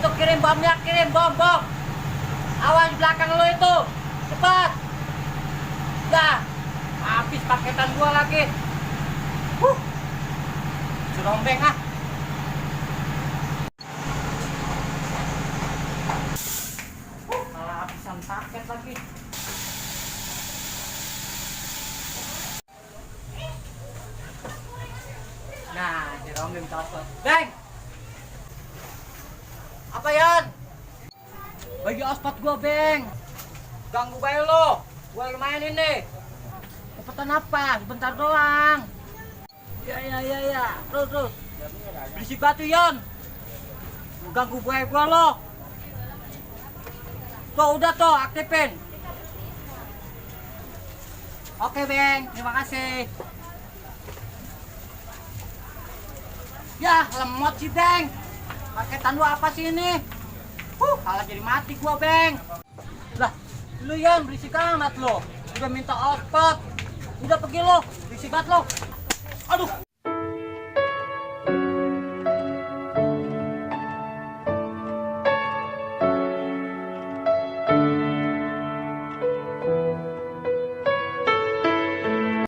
Itu kirim bomnya, kirim bom. Awas di belakang lo itu. Cepat. Dah. Habis paketan gua lagi. Serombeng ah. Malah habisan paket lagi. Nah, Jerombeng telepon. Bang. Apa Yan? Bagi ospot gua, Bang. Ganggu bayi lo. Gua lagi mainin nih. Cepetan apa? Sebentar doang. Ya. Terus. Berisik batu, Yon. Ganggu buaya gua lo. Tuh, udah tuh, aktifin. Oke, Bang. Terima kasih. Ya, lemot sih, Bang. Paketan lu apa sih ini? Kalah jadi mati gua, Bang. Lah, lu Yan berisik amat lo. Udah minta ospot. Udah pergi lo, berisik banget lo. Aduh.